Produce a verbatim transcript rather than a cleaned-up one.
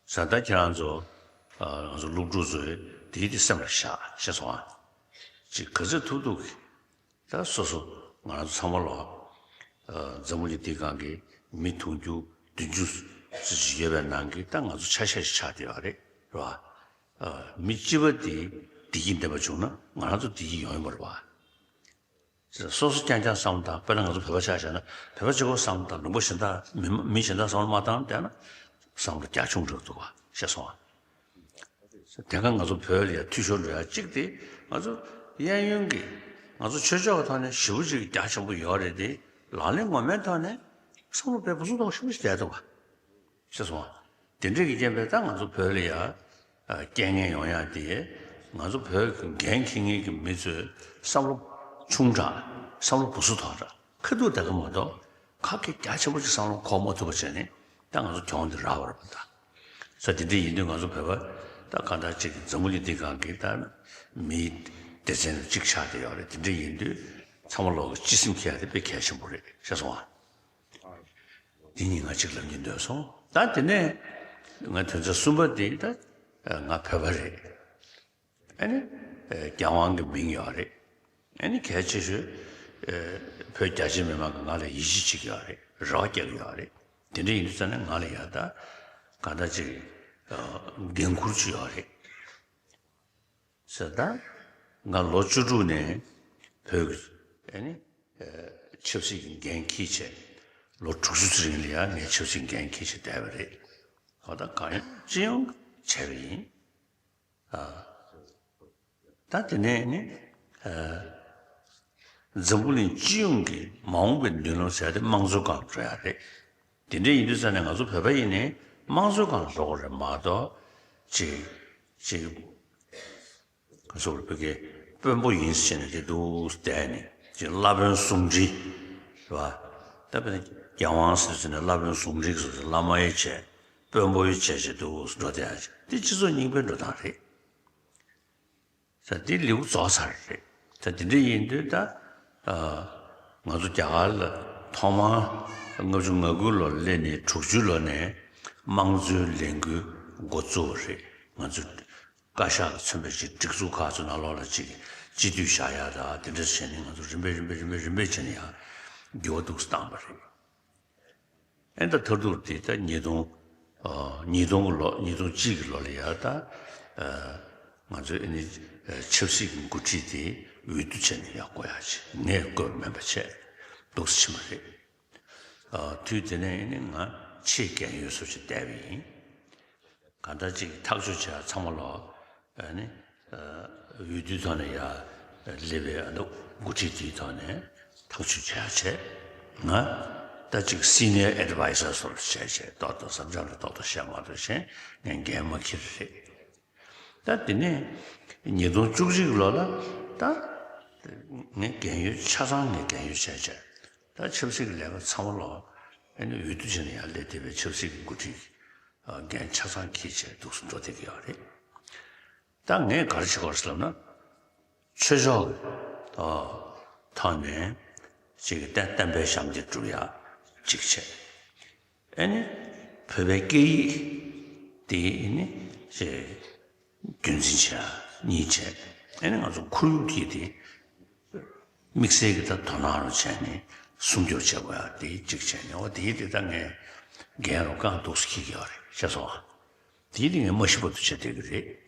ས་ད་ཁྱེད་རང་ཚོ་ཨ་ང་ཚོ་སློབ་ཕྲུག་ཚོས་དེའི་དེ་སེམས་ལ་བཞག་ཤེས་སོང་ཨ། ཅིག་ག་ཚོད་ཐུབ་ཐུབ་ཀྱིས་ད་སོ་སོ་ང་རང་ཚོ་ཚང་མ་ལོ་ཨ་འཛམ་བུ་གླིང་འདིའི་སྒང་གི་མི་དུང་ཕྱུར་བདུན་ཅུ་ཙམ་ཅིག་ཡོད་པའི་ནང་གི་ད་ང་ཚོ་ཆ་ཤས་ཤིག་ཆགས་བསྡད་ཡོད་རེད། རེད་བ། ཨ་མི་གཅིག་པ་དེ་བདེ་སྐྱིད་ལྡན་པ་བྱུང་ན་ང་རང་ཚོ་བདེ་སྐྱིད་ཡོང་ཡོད་མ་རེད་བ། སོ་སོ་རྐྱང་རྐྱང་བསམ་བློ་བཏང་། དཔེར་ན་ང་ཚོ་བོད་པ་ཆ་བཞག་ན་བོད་པ་གཅིག་པོ་བསམ་བློ་བཏང་། ལུང་པ་གཞན་དག་མི་མི་གཞན་དག་བསམ་བློ་མ་བཏང་བསྡད་ན་བསམ་བློ་རྒྱ་ཆུང་འགྲོ་འདུག་བ། ཤེས་སོང་ཨ། དེ་སྔ་ང་ཚོ་བོད་ལ་ཡ་འཐུས་ཤོར་འགྲོ་ཡ་གཅིག་དེ་ང་ཚོ་གཡས་གཡོན་གྱི་ང་ཚོ་ཆོས་ཕྱོགས་ཀྱི་ཐོག་ནས་ཞེ་པོ་ཅིག་རྒྱ་ཆེན་པོ་ཡོད་རེད་དེ། ལག་ལེན་ངོ་མའི་ཐོག་ནས་བསམ་བློ་དཔེ་ཕུན་སུམ་ཚོགས་ཤིག་བྱས་འདུག་བ། ཤེས་སོང་ཨ། དེ་འདྲ་གི་རྐྱེན་པས་ད་ང་ཚོ་བོད་ལ་ཡ་ཨ་རྐྱེན་ངན་ཡོང་ཡ་དེ་ང་ཚོ་བོད་ཀྱི་འགན་འཁྱེར་མཁན་གྱི་མི་ཚོས་བསམ་བློ་ཆུང་དྲགས། བསམ་བློ་ཕུན་སུམ་ཚོགས་དྲགས། ཁ་ཐུག་དེ་ག་མ་གཏོགས་ཁ་སྐད་རྒྱ་ཆེན་པོ་ཅིག་བསམ་བློ་འཁོར་མ་ཐུབ་པ་བྱས་ནས་ད་ང་ཚོ་གྱོང་འདི་རག་པ་རེད་པ། ད་ས་དེ་འདྲ་ཡིན་དུས་ང་ཚོ་བོད་པ་ད་གང་ལྟར་ཅིག་འཛམ་བུ་གླིང་འདི་སྒང་གི་ད་མིའི་སྡེ་ཚན་ལ་གཅིག་ཆགས་བསྡད་ཡོད་རེད། དེ་འདྲ་ཡིན་དུས་ཚང་མ་ལོག་གི་སྤྱི་སེམས་འཁྱེར་ཡ་དེ་དཔེ་གལ་ཆེན་པོ་རེད། ཤེས་སོང་ཨ། འདི་གཉིས་ང་གཅིག་ལབ་སྙིང་འདོད་སོང་། ད་དེ་ནས་ང་དོན་ཚན་གསུམ་པ་དེ་ད་ང་བོད་པ་རེད། ཨ་ནི་རྒྱལ་དབང་གི་མིང་ཡོད་རེད། ཨ་ནི་གལ་ཆེ་ཤོས་བོད་རྒྱ་ཆེ་མི་མང་གི་ང་ལ་ཡིད་ཆེས་བྱེད་ཀྱི་ཡོད་རེད། རེ་བ་རྒྱག་གི་ཡོད་རེད། དེ་འདྲ་ཡིན་དུས་ཙང་ནས་ང་ལ་ཡ་ད་གང་ལྟར་ཅིག་འགན་ཁུར་ཅིག་ཡོད་རེད། ཟེར་ད། ང་ལོ་བཅུ་དྲུག་ནས་བོད་ཀྱི་ཨ་ནི་ཆབ་སྲིད་ཀྱི་འགན་འཁྱེར་བྱས། ལོ་དྲུག་ཅུ་ཙམ་རིང་ལ་ཡང་ངས་ཆབ་སྲིད་འགན་འཁྱེར་བྱས་བསྡད་པ་རེད། འོ་ད་གང་ཡོང་ཅི་ཡོང་བྱས་པ་ཡིན། ཨ། ད་དེ་ནས་ནི་ཨ། འཛམ་བུ་གླིང་སྤྱི་ཡོངས་ཀྱི་མ་འོངས་པའི་མདུན་ལམ་ཟེར་ཡ་དེ་དམངས་གཙོའི་སྒང་འགྲོ་ཡ་རེད། དེ་འདྲ་ཡིན་དུས་ཙང་ནས་ང་ཚོ་བོད་པ་ཡིན་ནའི་དམངས་གཙོའི་སྒང་འགྲོ་དགོས་རེད་མ་གཏོགས། ཅིག་ཅིག་ང་ཚོ་བོད་པའི་དཔོན་པོ་ཡིན་ཟེར་ནས་དེ་འདུག་བསྡད་ནས་ཅིག་བླ་དཔོན་ཟུང་འབྲེལ་རེད་བ། ད་དཔེར་ན་རྒྱལ་དབང་ཟེར་ཟེར་ནས་བླ་དཔོན་ཟུང་འབྲེལ་གྱི་བཟོ་ཟེར། བླ་མ་ཡི་བྱས་དཔོན་པོ་ཡི་བྱས་བྱས་འདུག་འགྲོ་བསྡད་ཡ་ཅིག་དེ་སྤྱི་ཚོགས་རྙིང་པའི་འགྲོ་སྟངས་རེད། ས་འདི་ལེའུ་རྫོགས་ཚར་རེད། ས་འདི་འདྲ་ཡིན་དུས་ད་ཨ་ང་ཚོ་རྒྱ་གར་ལ་ཐོག་མར་ལྔ་བཅུ་ང་དགུ་ལོར་སླེབས་ནས་དྲུག་ཅུ་ལོ་ནས་དམངས་གཙོའི་ལས་འགུལ་འགོ་བཙུགས་པ་རེད། ང་ཚོ་བཀའ་ཤག་ལ་མཚོན་པའི་ཅིག་སྒྲིག་འཛུགས་ཁག་ཚོ་ནང་ལོགས་ལ་ཅིག་སྤྱི་འཐུས་བཞག་ཡ་ད་དེ་འདྲ་བྱས་ནས་ང་ཚོ་རིམ་པས་རིམ་པས་རིམ་པས་རིམ་པས་བྱས་ནས་ཡང་འགྱུར་བ་འདུག་སེ་བཏང་པ་རེད། ཨེ་ད་མཐར་ཐུག་དེ་ད་ཉིས་སྟོང་ཨ་ཉིས་སྟོང་གི་ལོ་ཉིས་སྟོང་གཅིག་གི་ལོ་ལ་ཡ་ད་ཨ་ང་ཚོས་ཨ་ནི་ཨ་ཆབ་སྲིད་ཀྱི་འགོ་ཁྲིད་དེ་འོས་བསྡུ་བྱས་ནས་ཡ་བསྐོ་ཡ་བྱས། ངས་བསྐོས་པ་མིན་པ་བྱས་འདུག་སེ་ཕྱིན་པ་རེད། ཨ་དུས་དེ་ནས་ཨ་ནི་ང་ཆེས་རྒན་ཡོལ་བཟོ་ཅིག་བསྡད་པ་ཡིན། གང་ལྟར་ཅིག་ཐག་གཅོད་བྱས་ཚང་མ་ལོག་ཨ་ནི་ཨ་འོས་བསྡུའི་ཐོག་ནས་ཡ་སླེབས་པའི་ཨ་ནི་འགོ་ཁྲིད་དེའི་ཐོག་ནས་ཐག་གཅོད་བྱས་བྱས། ང་ད་ཅིག་སི་ནི་ཡར་ཨེཌ་ཝའི་ཟར་བཟོ་འདྲ་བྱས་བྱས་ཏོག་ཏོག་ཟབ་སྦྱང་འདྲ་ཏོག་ཏོག་བཤད་མ་གཏོགས་གཞན་ངས་འགན་མ་འཁྱེར་རེད། ད་དེ་ནས་ཉིས་སྟོང་བཅུ་གཅིག་ལོ་ལ་ད་ངས་རྒན་ཡོལ་ཆ་ཚང་ངས་རྒན་ཡོལ་བྱས་བྱས། ད་ཆབ་སྲིད་ཀྱི་ལས་ཀ་ཚང་མ་ལོག་ཨ་ནི་འོས་བསྡུ་བྱས་ནས་ཡར་སླེབས་བསྡད་པའི་ཆབ་སྲིད་ཀྱི་འགོ་ཁྲིད་ཀྱི་འགན་ཆ་ཚང་འཁྱེར་བྱས་འདུག་སེ་འགྲོ་བསྡད་ཀྱི་ཡོད་རེད། ད་ངས་ག་རེ་བྱེད་དགོས་རེད་ཟེར་ལབ་ན། ཆོས་ཕྱོགས་ཀྱི་ཨ་ཐོག་ནས་ཅིག་གི་བསྟན་བསྟན་པའི་ཞབས་འདེགས་སྒྲུབ་ཡ་གཅིག་བྱས། ཨ་ནི་བོད་པའི་སྐད་ཡིག་དེ་ནི་ཅིག་རྒྱུན་འཛིན་བྱས་གཉིས་བྱས། ཨ་ནི་ང་ཚོ་ཁོར་ཡུག་གི་དེ་དམིགས་བསལ་གྱི་ད་དོ་སྣང་རུ་བྱས་ནས་སྲུང་སྐྱོབ་བྱེད་དགོས་ཡ་དེ་གཅིག་བྱས་ནས། འོ་དེ་དེ་ད་ངས་འགན་རུ་རྐང་འདུག་སེ་འཁྱེར་གྱི་ཡོད་རེད། ཤེས་སོང་ཨ། དེ་དེ་ངས་མ་ཤི་བར་དུ་བྱེད་བསྡད་ཀྱི་རེད།